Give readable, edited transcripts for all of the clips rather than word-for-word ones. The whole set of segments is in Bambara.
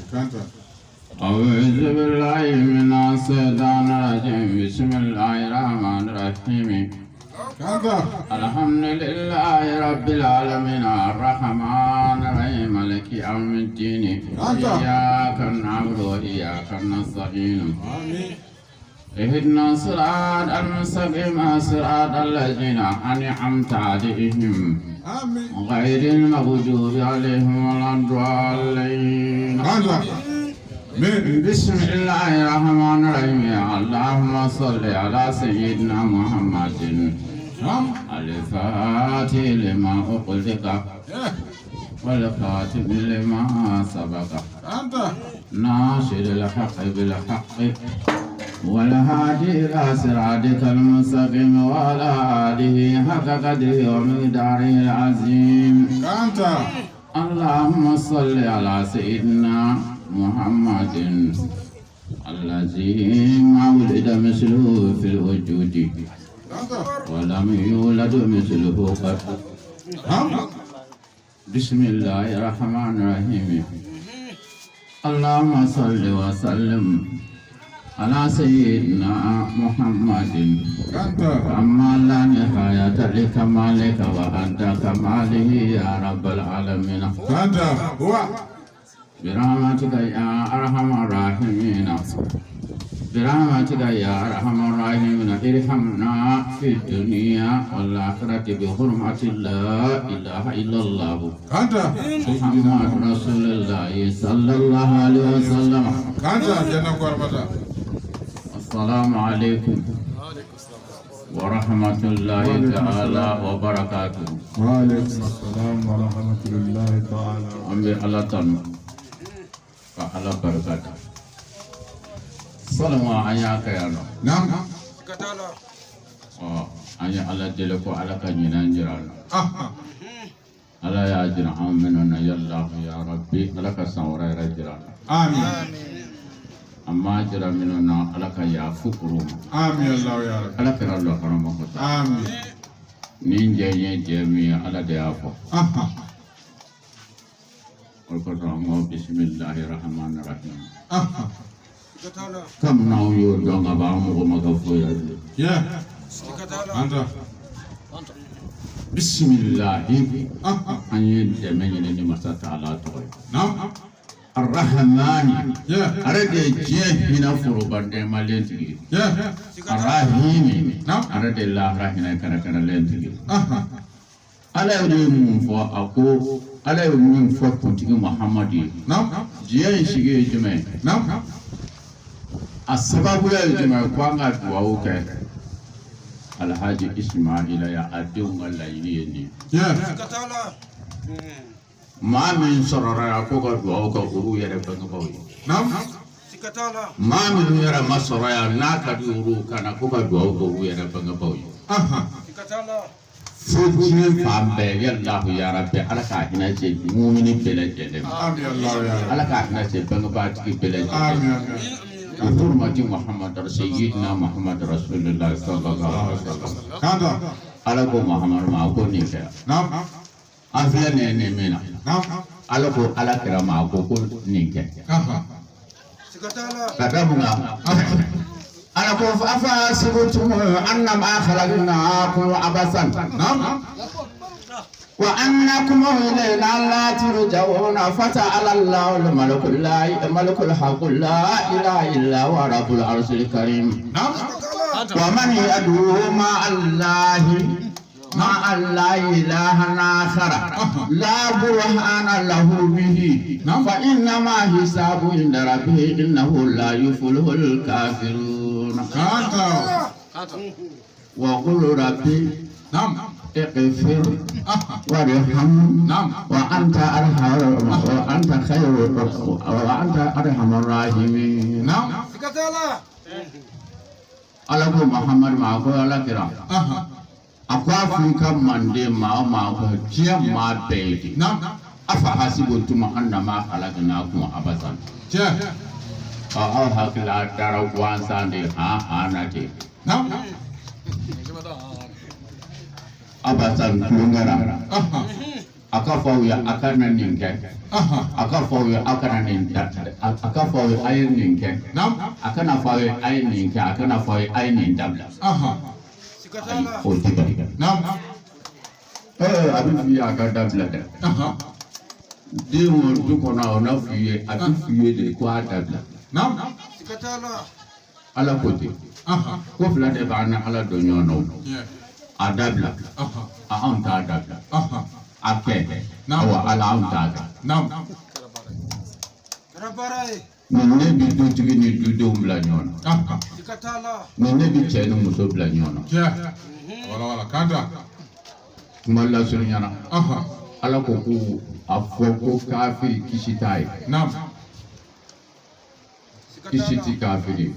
أعوذ بالله من الشيطان الرجيم بسم الله الرحمن الرحيم الحمد لله رب العالمين الرحمن الرحيم مالك يوم الدين إياك نعبد وإياك نستعين اهدنا الصراط المستقيم صراط الذين أنعمت عليهم غير المغضوب عليهم ولا الضالين. بسم الله الرحمن الرحيم اللهم صل على سيدنا محمد الفاتح لما أغلق والخاتم لما سبق ناصر الحق بالحق والهادي إلى صراطك المستقيم وعلى آله حق قدره ومقداره العظيم. اللهم صل على سيدنا محمد الذي ما ولد مثله في الوجود ولم يولد مثله قط. بسم الله الرحمن الرحيم. اللهم صل وسلم على سيدنا محمد كما لا نهاية لكمالك وأنت كماله يا رب العالمين. برحمتك يا أرحم الراحمين، برحمتك يا أرحم الراحمين، ارحمنا في الدنيا والآخرة بحرمة لا إله إلا الله محمد رسول الله صلى الله عليه وسلم. السلام عليكم ورحمة الله تعالى وبركاته. وعليكم السلام ورحمة الله تعالى. An bɛ Ala tanu ka Ala barika da. Salama an y'a kɛ yan nɔ. Ɔ, an ye Ala deli ko Ala ka ɲinan jira an na. Ala y'a jira an minnu na, yallahu ya Rabbi, Ala ka san wɛrɛ yɛrɛ jira an na. آمين. An m'a jira minnu na, Ala ka yafu olu ma. آمين الله يا رب. Ala kɛra lɔ kɔnɔ ko ta. آمين. Nin jɛ ye jɛ min ye, Ala de y'a fɔ. O kosɔn an ko bisimilahi rahmani rahim. Kabini n'anw y'o dɔn ka ban, an mɔgɔ ma ka foyi la bilen. Bisimilahi, an ye dɛmɛ ɲini ni masa taala tɔgɔ ye. Arahmani, ale de ye diɲɛ hinɛ foroba nɛɛmalen tigi ye. Arahimi, ale de ye lahara hinɛ kɛrɛnkɛrɛnlen tigi ye. Ala ye mun fɔ? A ko Ala ye min fɔ kuntigi Muhamadu ye, diɲɛ in sigi ye jumɛn ye? A sababuya ye jumɛn ye? Ko an ka duwawu kɛ Alhaji Ismaila ya a denw ka laɲini ye nin ye. Maa min sɔrɔla yan ko ka duwawu kɛ olu yɛrɛ bangebaaw ye, maa minnu yɛrɛ ma sɔrɔ yan n'a ka di olu ka na ko ka duwawu kɛ olu yɛrɛ bangebaaw ye, fo diɲɛ fan bɛɛ. Yallahu ya Rabbi, Ala k'a hinɛ se mumini bɛɛ lajɛlen ma. آمين الله يا رب. Ala k'a hinɛ se bangebaatigi bɛɛ lajɛlen ma. آمين آمين. بحرمة محمد سيدنا محمد رسول الله صلى الله عليه وسلم. Ala ko Muhammadu ma a ko nin kɛ. An filɛ nin ye nin min na, Ala ko Ala kira ma a ko ko nin kɛ. Ka da mun kan? Ala ko أفحسبتم أنما خلقناكم عبثا وأنكم إلينا لا ترجعون. فتعالى الله الملك الله الملك الحق لا إله إلا هو رب العرش الكريم. ومن يدعو مع الله إلها آخر لا برهان له به فإنما حسابه عند ربه إنه لا يفلح الكافرون. وقل ربي اغفر وارحم وأنت أرحم وأنت خير وأنت أرحم الراحمين. Ala ko Muhammad ma ko Ala kira a ko a f'i ka manden maa o maa ko diɲɛ maa bɛɛ ye de. أفحسبتم أنما خلقناكم عبثا. Ɔ, aw hakili a dara gansan de han han na ten. Abasan tulonkɛ la. A ka fɔ aw ye a kana nin kɛ. A ka fɔ aw ye a kana nin da, a ka fɔ aw ye a ye nin kɛ. A kana fɔ aw ye a ye nin kɛ, a kana fɔ aw ye a ye nin dabila. Ayi, o tɛ kɛ. A bɛ f'i ye a ka dabila dɛ. Den o du kɔnɔ, o n'a f'i ye, a bɛ f'i ye de ko a dabila. Ala ko ten. Ko fila de b'an ni Ala don ɲɔgɔn na o. A dabila, a anw t'a dabila. A kɛ, awa Ala anw t'a kɛ. Nin ne bi dutigi ni dudenw bila ɲɔgɔn na. Nin ne bi cɛ ni muso bila ɲɔgɔn na. Kuma lasurunya na. Ala ko ko a fɔ ko kafiri kisi t'a ye. Kisi ti kafiri.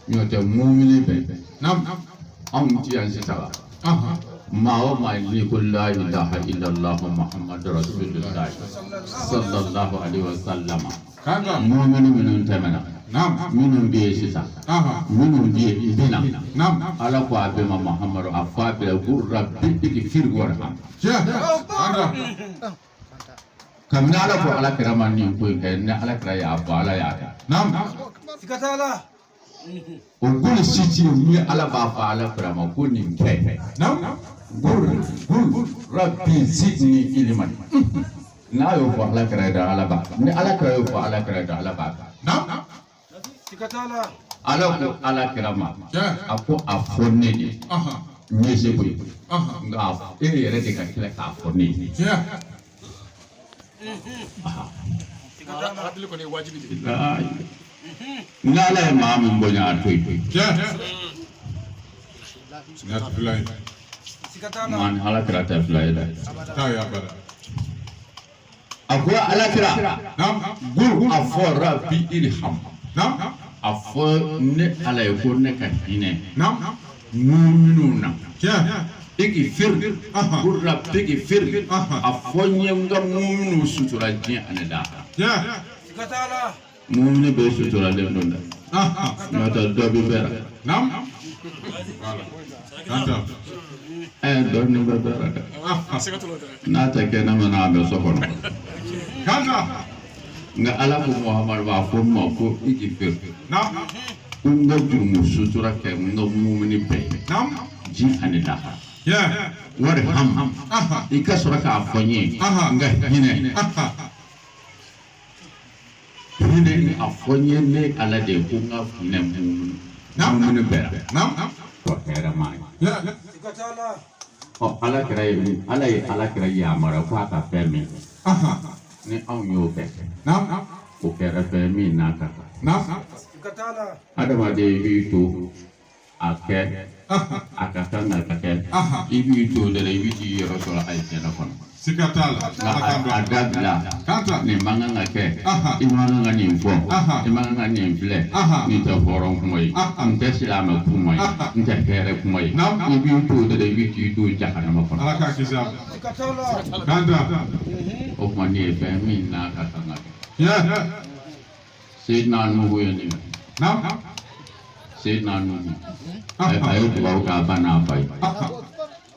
N'o tɛ mumini bɛɛ. Anw ti yan sisan. Maa o maa n'i ko la ilaha illallah muhammadu rasulullah sallallahu alaihi wa sallam. Mumini minnu tɛmɛna. Minnu bɛ yen sisan. Minnu bɛ yen bɛ na. Ala ko a bɛɛ ma Muhammadu a fɔ a bɛɛ ko rabbi igfir warham. Kabini Ala ko Ala kira ma nin ko in kɛ, ni Ala kira y'a fɔ, Ala y'a kɛ. O gol si ti ni Ala b'a fɔ Ala kira ma ko nin kɛ. Gol gol rabbi zidni ilman. N'a y'o fɔ Ala kira ye dɔrɔn, Ala b'a kɛ. Ni Ala kira y'o fɔ Ala kira ye dɔrɔn, Ala b'a kɛ. Ala ko Ala kira ma, a ko a fɔ ne de n ye se koyi, nka e yɛrɛ de ka tila k'a fɔ ne ye. N'Ala ye maa min bonya, a to yen. Maa ni Ala kira tɛ fila ye dɛ. A ko Ala kira gul a fɔ rabbi irham, a fɔ ne Ala ye ko ne ka hinɛ muminun na. Igfir gul rabbi igfir, a fɔ n ye n ka muminu sutura diɲɛ ani lahara. Mumini bɛɛ suturalen don dɛ, n'o tɛ dɔ bɛ bɛɛ la. Dɔɔnin bɛ bɛɛ la dɛ. N'a tɛ kɛnɛma na, a bɛ so kɔnɔ. Nka Ala ko Muhamadu b'a fɔ n ma ko igfir, ko n ka jurumu sutura kɛ n ka mumini bɛɛ ye diɲɛ ani lahara. Warham, i ka sɔrɔ k'a fɔ n ye n ka hinɛ hinɛ, a fɔ n ye ne Ala de ye ko n ka hinɛ mumini bɛɛ la. O hɛrɛ maa ye. Ɔ, Ala kira ye min, Ala ye Ala kira yamaruya ko a ka fɛn min kɛ, ni anw y'o kɛ, o kɛra fɛn min n'a ka kan. Adamaden, i b'i to a kɛ, a ka kan ka kɛ, i b'i to dɛ, i bɛ t'i yɔrɔ sɔrɔ alijana kɔnɔ. Nka a dabila, nin man kan ka kɛ, i man kan ka nin fɔ, i man kan ka nin filɛ, nin tɛ hɔrɔn kuma ye, nin tɛ silamɛ kuma ye, nin tɛ hɛrɛ kuma ye, i b'i to dɛ, i bɛ t'i don jahanama kɔnɔ. O tuma nin ye fɛn min n'a ka kan ka kɛ. Seyidina Nuhu ye nin kɛ. Seyidina Nuhu a ye dugawu kɛ a ba n'a fa ye.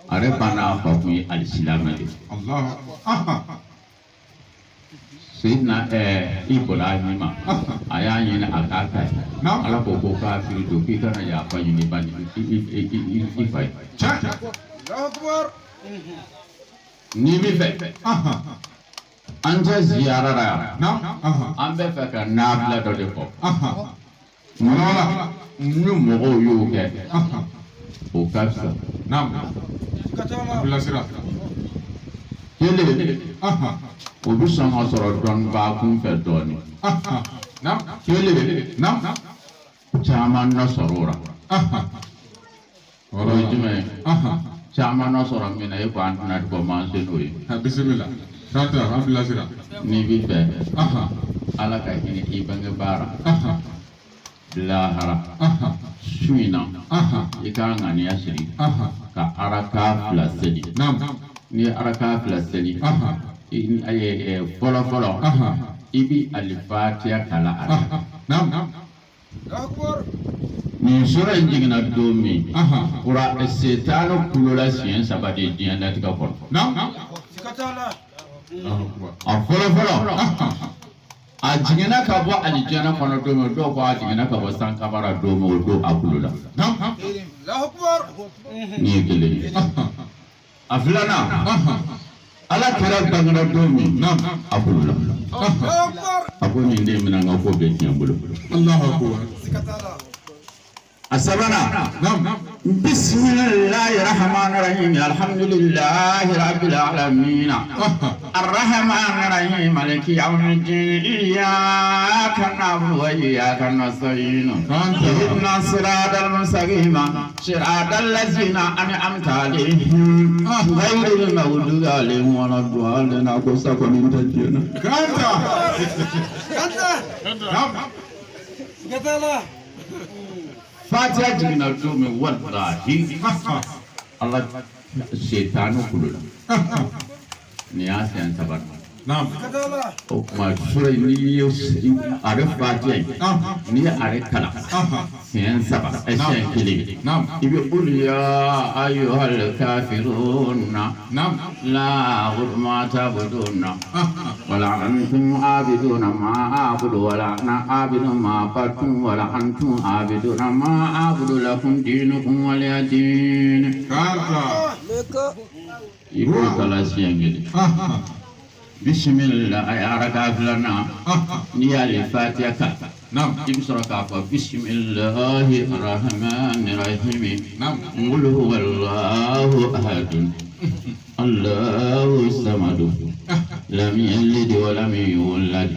A yɛrɛ ba n'a fa kun ye alisilamɛ de ye. Seyidina Ibrahima, a y'a ɲini a k'a ta ye. Ala ko ko kafiri don, k'i kana yafa ɲini ba ni i fa ye. N'i bɛ fɛ an tɛ ziyara la yan, an bɛ fɛ ka nafila dɔ de fɔ. Ni mɔgɔw y'o kɛ, o ka fisa. Kelen, o bɛ sɔn ka sɔrɔ dɔnnibaa kun fɛ dɔɔnin. Kelen, caman na sɔrɔ o la. O ye jumɛn ye? Caman na sɔrɔ min na, e ko an tɛna commencer n'o ye. Bisimila. Kanta, an bilasira. N'i b'i fɛ Ala ka hinɛ i bangebaa la lahara su in na, i ka ŋaniya siri ka araka 2 seli. N'i ye araka 2 seli, fɔlɔ fɔlɔ, i bi alifatiya kalan a la. Nin sura in jiginna don min, kura setaana kulola siɲɛ saba de diɲɛ latigɛ kɔnɔ. A fɔlɔ fɔlɔ, a jiginna ka bɔ alijana kɔnɔ don min, dɔw ko a jiginna ka bɔ sankabara don min, o don a kulola. Nin ye kelen ye. A filanan, Ala kira bangera don min, a kulola. A ko nin den bɛna n ka ko bɛɛ tiɲɛ n bolo. A sabanan, bisimilahi rahmani rahim, alhamdulilahi rabbil alamin, arrahmani rahim, maliki yawmiddin, iyyaka na'budu wa iyyaka nasta'in, ihdina siratal mustaqim, siratal ladzina an'amta alaihim, ghayril maghdubi alaihim waladdallin. A ko sa kɔni tɛ diɲɛ na. Kanta. Fatiha jiginna don min, walahi Ala, setaani kulola. Nin y'a siɲɛ saba. O tuma sura in, n'i ye ale Fatiha in, n'i ye ale kalan siɲɛ saba, siɲɛ kelen, i bɛ qul ya ayyuhal kafiruna la a'budu ma ta'buduna wala antum abiduna ma a'budu wala ana abidu ma abadtum wala antum abiduna ma a'budu lakum dinukum waliya din. I b'o kalan siɲɛ kelen. Bisimila, a ye araka filanan, n'i y'ale Fatiha kalan, i bɛ sɔrɔ k'a fɔ bisimilahi rahmani rahimi, qul huwallahu ahadun, Allahu samadu, lam yalid wa lam yulad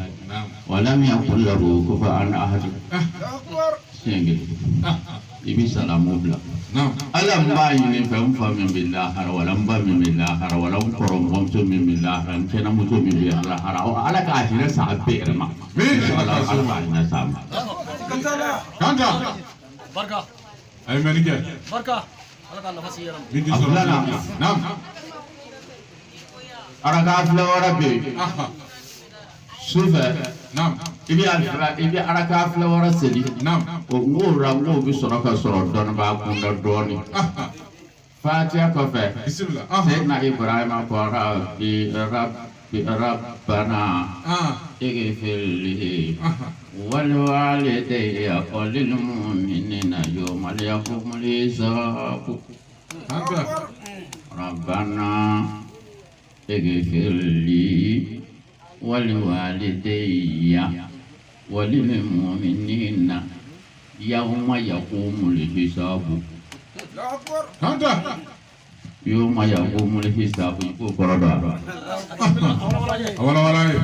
wa lam yakul lahu kufuwan ahad. Siɲɛ kelen, i bɛ salamu bila. Ala, n b'a ɲini fɛ, n fa min bɛ lahara, wala n ba min bɛ lahara, wala n kɔrɔmuso min bɛ lahara, n tɛnɛmuso min bɛ lahara, Ala k'a hinɛ sa a bɛɛ yɛrɛ ma. Ala k'a hinɛ s'a ma. Kanta. Barka. A ye mɛnni kɛ. Barka. Ala ka nafa se yɛrɛ ma. Min tɛ A sɔrɔ. filanan, araka fila wɛrɛ bɛ yen sufɛ. I bɛ araka fila wɛrɛ seli. O n k'o la, n k'o bɛ sɔrɔ ka sɔrɔ dɔnnibaa kunda dɔɔnin. Fatiha kɔfɛ, Bisimila. Seyidina Ibrahima ko rabbi rabbi rabbana ighfir li wa liwalidayya wa lil mu'minina yawma yaqumul hisabu. Kanta. Rabbana ighfir li wa liwalidayya wa lil mu'minina yawma yaqumul hisabu. Kanta. Yawma yaqumul hisabu, i k'o kɔrɔ dɔn a? A wala wala ye.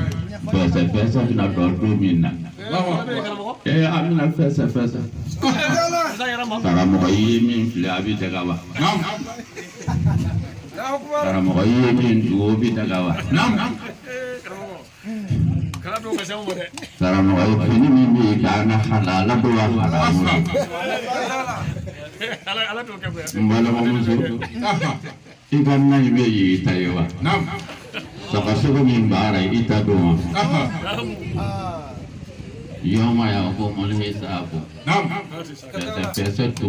Fɛsɛ fɛsɛ bɛna dɔn don min na, ee, an bɛna fɛsɛ fɛsɛ. Karamɔgɔ, i ye min filɛ, a bɛ daga wa? Karamɔgɔ, i ye min tugu, o bɛ daga wa? Kana dɔw ka se anw ma dɛ. Karamɔgɔ, ye fini min bɛ yen k'an ka halala don wa haramu don? Ala ala t'o kɛ koyi. N balimamuso, i ka na in bɛ yen, i ta ye wa? Sɔgɔsɔgɔ min b'a la, i ta don wa? Yawma yaqumul hisabu. Fɛsɛ fɛsɛ to.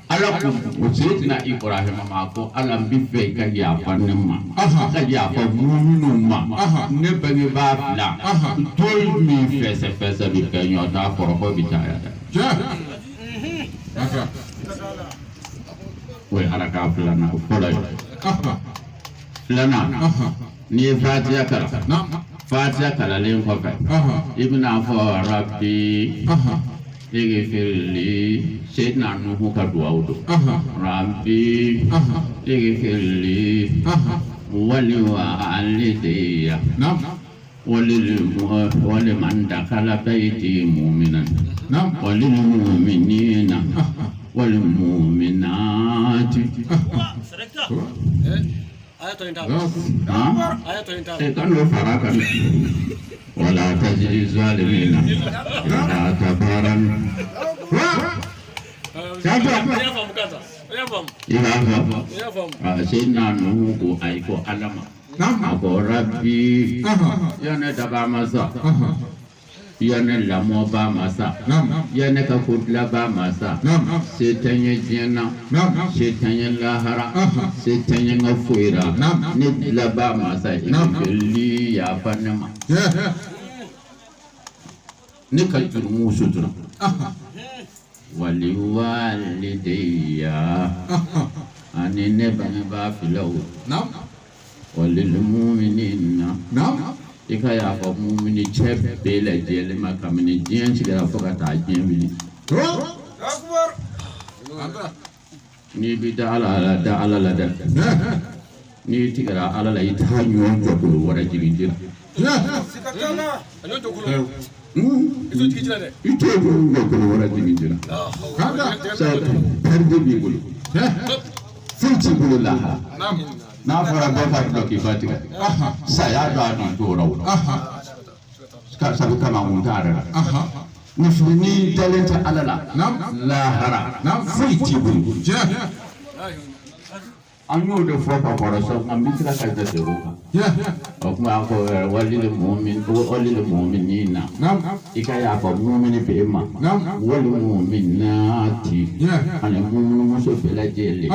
Ala ko o Seyidina Ibrahima ma ko Ala, n bɛ fɛ i ka yafa ne ma, ka yafa minnu ma, ne bangebaa fila, don min fɛsɛ fɛsɛ bɛ kɛ, ɲɔ t'a kɔrɔfɔ bɛ caya dɛ. Kanta. O ye araka filanan fɔlɔ ye. Filanan, n'i ye Fatiha kalan, Fatiha kalanlen kɔfɛ, i bɛna fɔ rabbi ighfirli. Seyidina Nuhu ka duwawu don. Rabbi ighfirli wa liwalidayya wa liman dakhala bayti mu'minan wa lil mu'minina wal mu'minati. Serekta. Aya tɔ in t'a la. Ha? Aya tɔ in t'a la. E kan dɔ fara kan. Wala tajidi zalimina illa tabaran. Kanta. N y'a faamu Kanta. N y'a faamu. I b'a fɔ. N y'a faamu. A Seyidina Nuhu ko ayi, ko Ala ma. A ko rabbi, ya ne daba masa. I ya ne lamɔba masa i ya ne ka kodilaba masa se tɛ n ye diɲɛ na, se tɛ n ye lahara, se tɛ n ye n ka foyi la. Ne dilaba masa, i joli yafa ne ma, ne ka jurumu sutura. Wali walideya, ani ne bangebaa filaw. Walil muminina, i ka yafa mumini cɛ bɛɛ lajɛlen ma kabini diɲɛ sigira fo ka taa diɲɛ wuli. N'i bi da Ala la, da Ala la dɛ. N'i tigɛra Ala la, i t'a ɲɔgɔn jɔkolo wɛrɛ jigin ji la. A ɲɔ jɔkolo. I t'o jigin ji la dɛ. I t'o ɲɔgɔn jɔkolo wɛrɛ jigin ji la. Sabu pɛrɛdi b'i bolo, foyi t'i bolo lahara. N'a fɔra bɛɛ ka dulɔ k'i ba tigɛ, saya don a nɔ t'o rɔ o. Sabu kamankun t'a yɛrɛ la. Ni fili n'i dalen tɛ Ala la, lahara foyi t'i bolo. An y'o de fɔ ka kɔrɔ sa, nka n bɛ tila ka segin o kan. O tuma an ko walil mumin walil muminina, i ka yafa mumini bɛɛ ma. Wali muminati, ani muminumuso bɛɛ lajɛlen.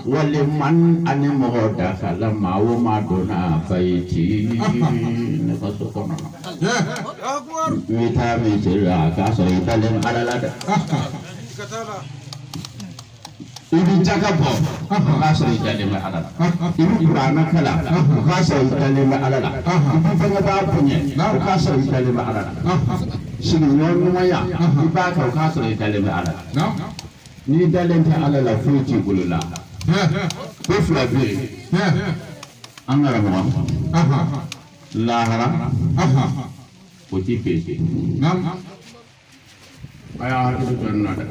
Wali man, ani mɔgɔ dakala maa o maa donna bayiti, ne ka so kɔnɔ na. N bɛ taa min seli la, a k'a sɔrɔ i dalen Ala la dɛ. I bɛ jaka bɔ, o k'a sɔrɔ i dalen bɛ Ala la. I bɛ kuranɛ kalan, o k'a sɔrɔ i dalen bɛ Ala la. I bɛ bangebaa bonya, o k'a sɔrɔ i dalen bɛ Ala la. Sigiɲɔgɔn ɲumanya, i b'a kɛ, o k'a sɔrɔ i dalen bɛ Ala la. N'i dalen tɛ Ala la, foyi t'i bolo la. Ko fila bɛ yen, an karamɔgɔ, lahara o ti pese. A y'a hakili to nin na dɛ.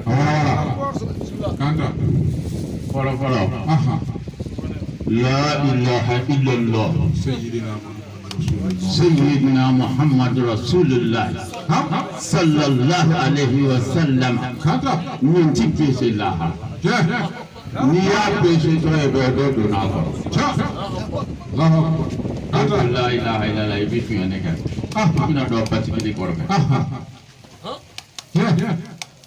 Fɔlɔ fɔlɔ, la ilaha illallah sayyidina Muhammad rasulullah sallallahu alaihi wa sallam, nin ti pese lahara. N'i y'a pese dɔrɔn, i bɛ dɔ donna a kɔrɔ. La ilaha illallah, i bɛ sonyɛli kɛ, i bɛna dɔn basigili kɔrɔ kɛ.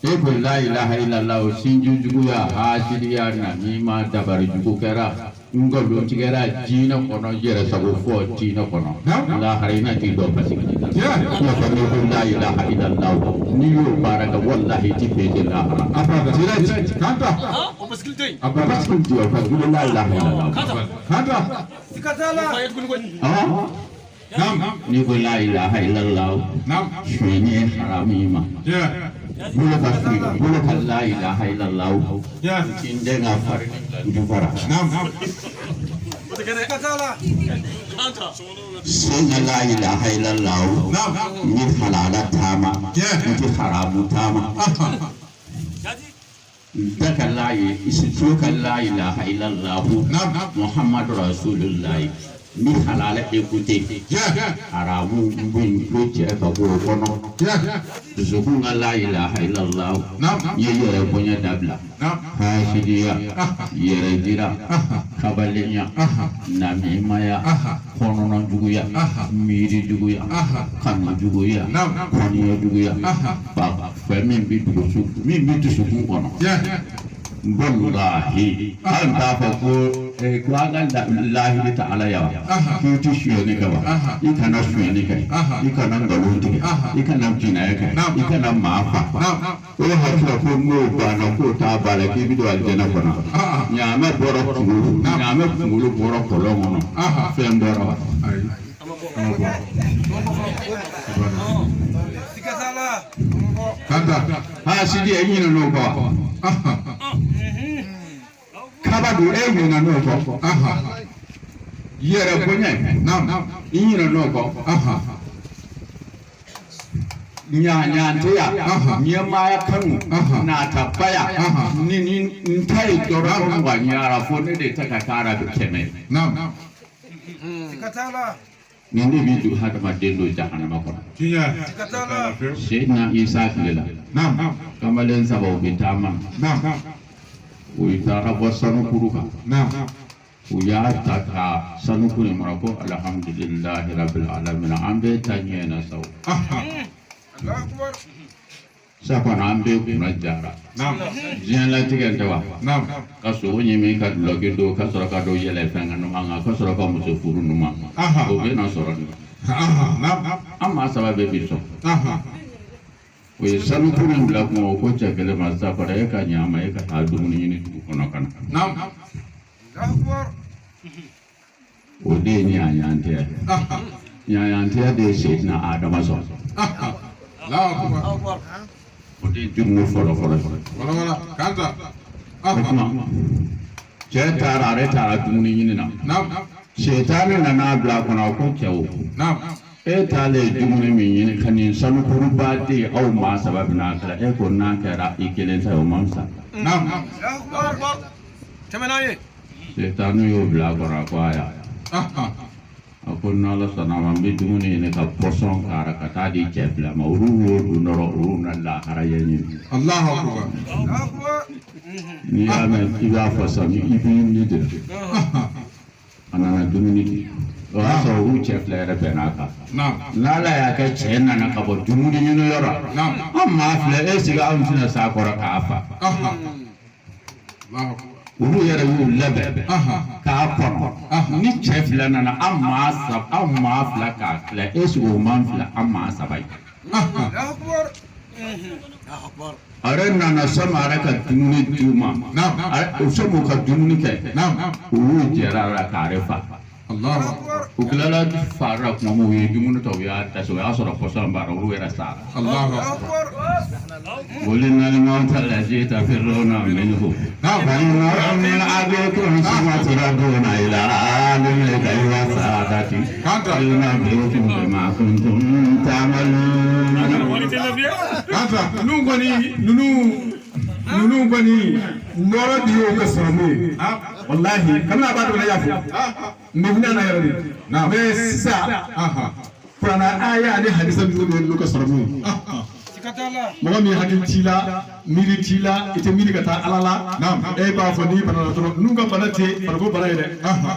E ko la ilaha illallah, o sinji juguya, hasiriya, namima, dabari jugu kɛra, nkalon tigɛra diinɛ kɔnɔ, yɛrɛ sago fɔ diinɛ kɔnɔ, lahara i na t'i dɔn basigili la. N'o fɔ n'i ko la ilaha illallah, n'i y'o baara kɛ, wallahi i ti pese lahara direct. O basigili tɛ yen. Basigili tɛ yen, parce que la ilaha illallah. Fa ye tuguni koyi. N'i ko la ilaha illallah, sonyɛni ye haramu i ma. Bolo ka fili, bolo ka la ilaha illallah k'i den ka farini bila n fara. O tɛ kɛ dɛ. Kanta. Sen ka la ilaha illallah, n ye halala taama, n tɛ haramu taama. N da ka la ye tulo ka la ilaha illallah Muhammadu rasulullah, n bɛ halala écouter, haramu n bɛ n tulo cɛ ka bɔ o kɔnɔ. Dusukun ka la ilaha illallah, n ye yɛrɛ bonya dabila, hasidiya, yɛrɛ jira, kabalenya, namimaya, kɔnɔna juguya, miiri juguya, kanu juguya, kɔniya juguya, ba fɛn min bɛ dusu min bɛ dusukun kɔnɔ. Wallahi, an t'a fɔ ko ko an ka lahiri ta Ala ya wa, k'i ti sonyɛli kɛ wa, i kana sonyɛli kɛ, i kana nkalon tigɛ, i kana jinaya kɛ, i kana maa fa. O hakili la ko n'o banna, k'o t'a ba la, k'i bɛ don alijɛnɛ kɔnɔ. Ɲaamɛ bɔra kunkolo, ɲaamɛ kunkolo bɔra kɔlɔn kɔnɔ, fɛn bɔra wa? A ma bɔ. Hasidi, e ɲinɛ n'o kɔ wa? Kaba don, e ɲinɛ n'o kɔ? Yɛrɛ bonya, i ɲinɛ n'o kɔ? Ɲaɲanteya, ɲɛmaaya kanu, natabaya, ni n ta ye dɔrɔn 20 ɲara, fo ne de ta ka k'ara bɛ 100. Nin de bɛ don hadamaden don jahanama kɔnɔ. Seyidina Isa tile la, kamalen saba u bɛ taama, u taara bɔ sanukuru kan, u y'a ta ka sanukuru in mara ko alhamdulilahi rabil alamin, an bɛɛ ta ɲɛ na sa o. Sakɔnɔ an bɛɛ kunna jara. Diɲɛlatigɛ tɛ wa? Ka sogo ɲimi ka dulɔki don ka sɔrɔ ka don yɛlɛ fɛn kan numan kan ka sɔrɔ ka muso furu numan. O bɛ na sɔrɔ nin. An maa saba bɛɛ bi sɔn. O ye sanukuru in bila kun o ko cɛ kelen ma sisan e ka ɲɛ a ma e ka taa dumuni ɲini dugu kɔnɔ ka na. O de ye ɲaɲantɛya ye. Ɲaɲantɛya de ye Seydina Adama sɔrɔ. O de ye jurumu fɔlɔ fɔlɔ ye. O tuma cɛ taara ale taara dumuni ɲini na. Setani nana bila a kɔnɔ ko cɛw. E taalen dumuni min ɲini ka nin sanukuruba di aw maa saba bɛna kɛra e ko n'a kɛra i kelen ta ye o man fisa. Setani y'o bila a kɔrɔ a ko aya. A ko n'Ala sɔnna a ma n bɛ dumuni ɲini ka pɔsɔn k'a la ka taa di cɛ fila ma olu y'o dun dɔrɔn olu na lahara ɲɛ ɲini. N'i y'a mɛn i b'a fɔ sisan i b'i ni de la. A nana dumuni di. O y'a sɔrɔ olu cɛ fila yɛrɛ bɛnn'a kan. N'Ala y'a kɛ cɛ nana ka bɔ dumuni ɲini yɔrɔ an maa filɛ e sigi anw tɛna s'a kɔrɔ k'a fa. Olu yɛrɛ y'u labɛn k'a kɔnɔ ni cɛ fila nana an maa saba an maa fila k'a tila e sigi o man fila an maa saba ye. A yɛrɛ nana sɔmi a yɛrɛ ka dumuni d'u ma sɔmi u ka dumuni kɛ olu jɛra a la k'a yɛrɛ fa. U tilala fara tuma min u ye dumuni ta u y'a dasi o y'a sɔrɔ pɔsɔn b'a la olu yɛrɛ sara. قل الموت الذي تفرون منه فإنه ملعبكم ثم تردون إلى عالم الغيب والشهادة فينبئكم بما كنتم تعملون. Ninnu kɔni nɔrɔ de y'o kɛ sɔrɔ mun ye walahi kabini a b'a dɔn ne y'a fɔ mɛ hinɛ na yɛrɛ de mɛ sisan kuranna aya ani hadisa ninnu de y'olu kɛ sɔrɔ mun ye mɔgɔ min hakili t'i la miiri t'i la i tɛ miiri ka taa ala la e b'a fɔ n'i bana la dɔrɔn ninnu ka bana tɛ farikolo bana ye dɛ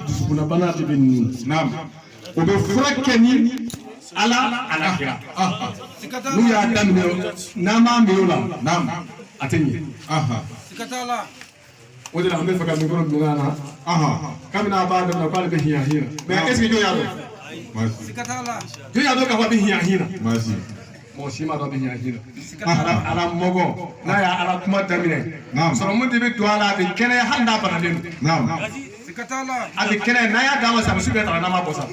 dusukunna bana de bɛ ninnu na o bɛ fura kɛ ni ala ala kira n'u y'a daminɛ n'an m'a miiri o la a tɛ ɲɛ. O de la an bɛ fɛ ka mikoro minɛ a na kabini a b'a daminɛ k'ale bɛ hiɲɛ hiɲɛ mais est ce que jɔn y'a dɔn jɔn y'a dɔn k'a fɔ a bɛ hiɲɛ hiɲɛ mɔgɔ si m'a dɔn a bɛ hiɲɛ hiɲɛ ala mɔgɔ n'a y'a ala kuma daminɛ sɔrɔmu de bɛ don a la a bɛ kɛnɛya hali n'a bananen don a bɛ kɛnɛya n'a y'a d'a ma sa a bɛ su bɛɛ ta n'a ma bɔ sa.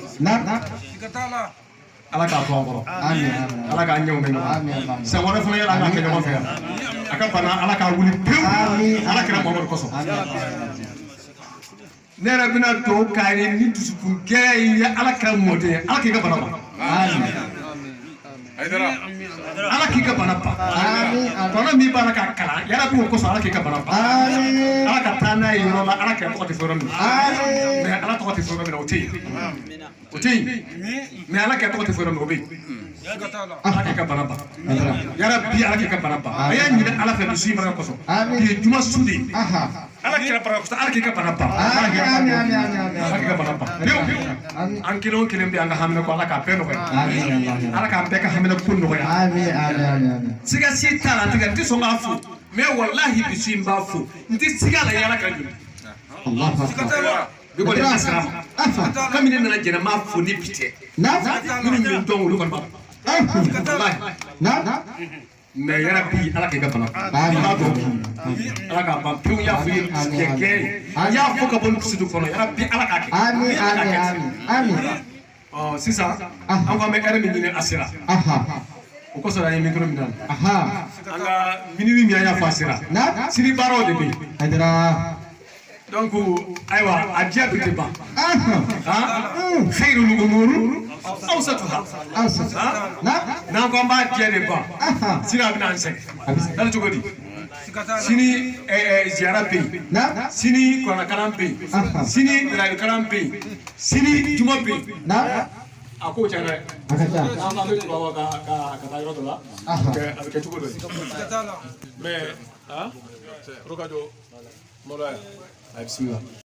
Ala k'a to an kɔrɔ ala k'an ɲɛw mɛn ɲɔgɔn san wɛrɛ fana yala an k'a kɛ ɲɔgɔn fɛ yan a ka bana ala k'a wuli pewu ala kɛra Mamadu kosɔn ne yɛrɛ bɛna dugawu k'a ye ni dusukun gɛlɛya ye ala kɛra mɔden ye ala k'i ka bana ban ala k'i ka bana ban bana min b'a la k'a kalan yarabi o kosɔn ala k'i ka bana ban ala ka taa n'a ye yɔrɔ la ala kɛra tɔgɔ tɛ fɔ yɔrɔ min na mais ala tɔgɔ tɛ fɔ yɔrɔ min na o tɛ yen o tɛ yen mais ala kɛra tɔgɔ tɛ fɔ yɔrɔ min o bɛ yen ala k'i ka bana ban yarabi ala k'i ka bana ban a y'a ɲini ala fɛ dusu in barika kosɔn bi ye juma su de ye ala kɛra barika kosɔn ala k'i ka bana ban ala k'i ka bana ban pewu an kelen o kelen bɛ an ka hamina ko ala k'a bɛɛ nɔgɔya ala k'an bɛɛ ka hamina ko nɔgɔya siga si t'a la n tɛ sɔn k'a fo mais walahi bi su in b'a fo n tɛ siga la yala ka ɲini bi kɔni a sira ma kabini ne nana jɛnɛ n m'a fo ni bi tɛ minnu bɛ n dɔn olu kɔni b'a dɔn walahi mais yarabi ala k'i ka bana ala k'a ban pewu n y'a fɔ i ye kɛ n y'a fɔ ka bɔ n dusu kɔnɔ yarabi ala k'a kɛ ɔ sisan an ko an bɛ ɛri min ɲini a sera o kosɔn an ye mikoro min d'a ma an ka minimi min an y'a fɔ a sera sini baaraw de bɛ yen donc ayiwa a diya bi tɛ ban khayrul umur awsatuha n'an ko an b'a diya de ban sini a bɛna an sɛgɛn dali cogo di sini ziyara bɛ yen sini kuranɛkalan bɛ yen sini dalayilukalan bɛ yen sini juma bɛ yen a kow cayara dɛ n'an ko an bɛ tubabu ka taa yɔrɔ dɔ la a bɛ kɛ cogo dɔ ye mais Rokajɔ Mɔlɔya. Bismillah.